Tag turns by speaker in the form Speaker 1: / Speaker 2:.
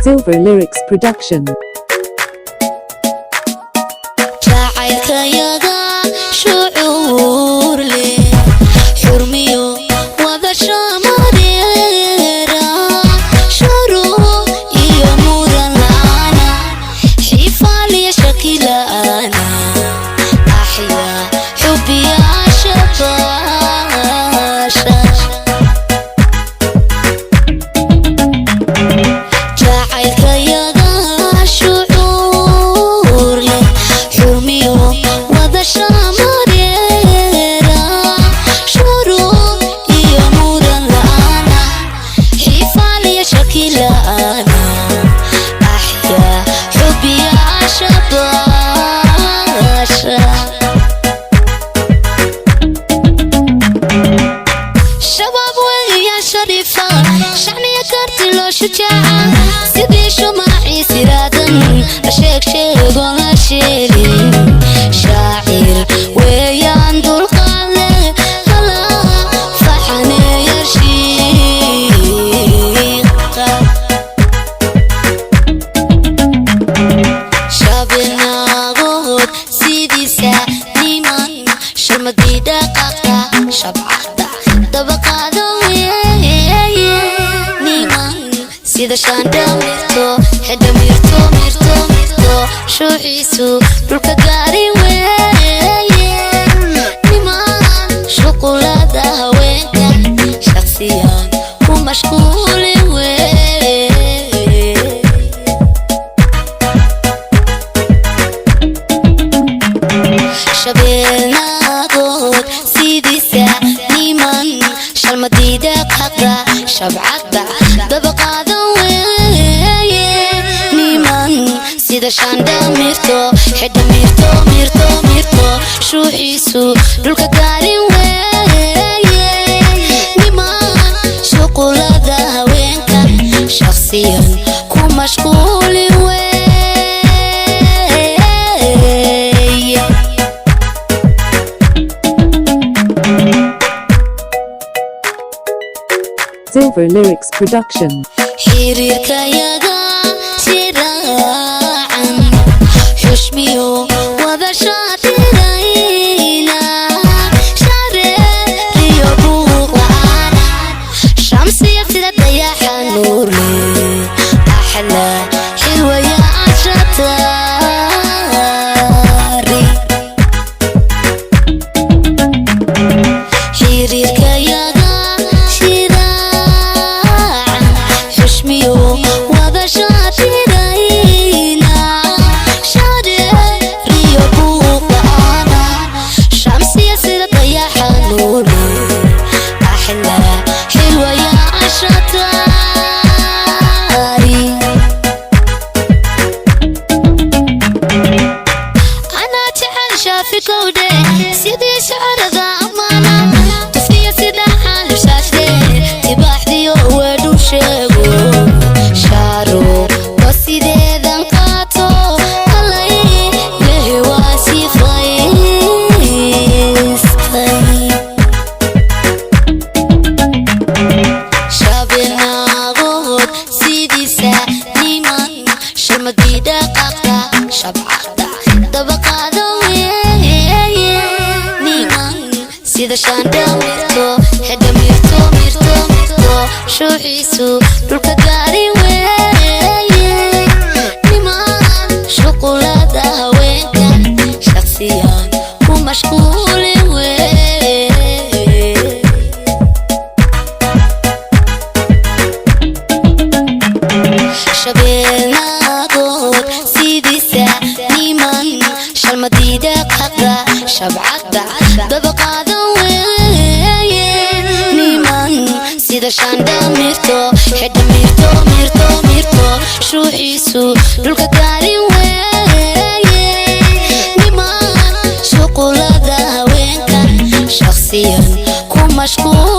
Speaker 1: Silver Lyrics Production.
Speaker 2: Jacaylkayaga shucuur leh, xurmiyo wada shamareera, shuruuc iyo muran la'aana, xifaaliya shaki la'aana, axyaa xubiya shabaasha. Jacaylkayaga shucuur leh, xurmiyo wada shamareera, shuruuc iyo muran la'aana, xifaaliya shaki la'aana, axyaa xubiya shabaasha. Shabaab weeyaan shariifa, shacniya karti loo shujaaca, sidii shumaacii siraadan la sheeg sheegoon la sheelin. Shaacir weeyaan dulqaad leh, hala faxaneeya shiiqa. Shabinaagood sidiisa niman sharmadii dhaqaaqa, shabcada dabaqaado weeye, niman sida shaandha mirto xidha, mirto mirto mirto, shuuxiisu dhulka gaari weeye, niman shuqulada haweenka shaqsiyan ku mashquuli weeye. Shabeelnaagood sidiisa niman shalmadiida qaqa, shabcadda dabaqaado weeye, niman sida shaandha mirto xidha, mirto mirto mirto, shuuxiisu dhulka gaarin weeye, niman shuqulada haweenka shaqsiyan ku mashquuli weeye.
Speaker 1: Silver Lyrics Production.
Speaker 2: Xiriirkayaga shiraacan, xushmiyo wada shaatirayna, shareeriyo buuq la'aana, shamsiya sida dayaxa nuurle, axla xilwaya ashatari. Xiriirkayaga shiraacan, xushmiyo wada shaatirayna, shareeriyo buuq la'aana, shamsiya sida dayaxa nuurle, axla xilwaya ashatari. Anaa jecel shaafi kowdhe, sidii shacarada ammaana tufiya, sida xaalibshaashe tibaaxdiyo weedhu sheego, shaaro ba sideedan qaato, qalay lehe waa sifaystay. Shabinaagood sidiisa niman sharmadii dhaqaaqa, shabcada dabaqaado weeye, niman sida shaandha mirto xidha, mirto mirto mirto, shuuxiisu dhulka gaari weeye, niman shuqulada haweenka shaqsiyan ku mashquuli weeye. Shabeelnaagood sidiisa niman shalmadiida qaqa, shabcadda dabaqaado weeye, niman sida shaandha mirto xidha, mirto mirto mirto, shuuxiisu dhulka gaarin weeye, niman shuqulada haweenka shaqsiyan ku mashquul.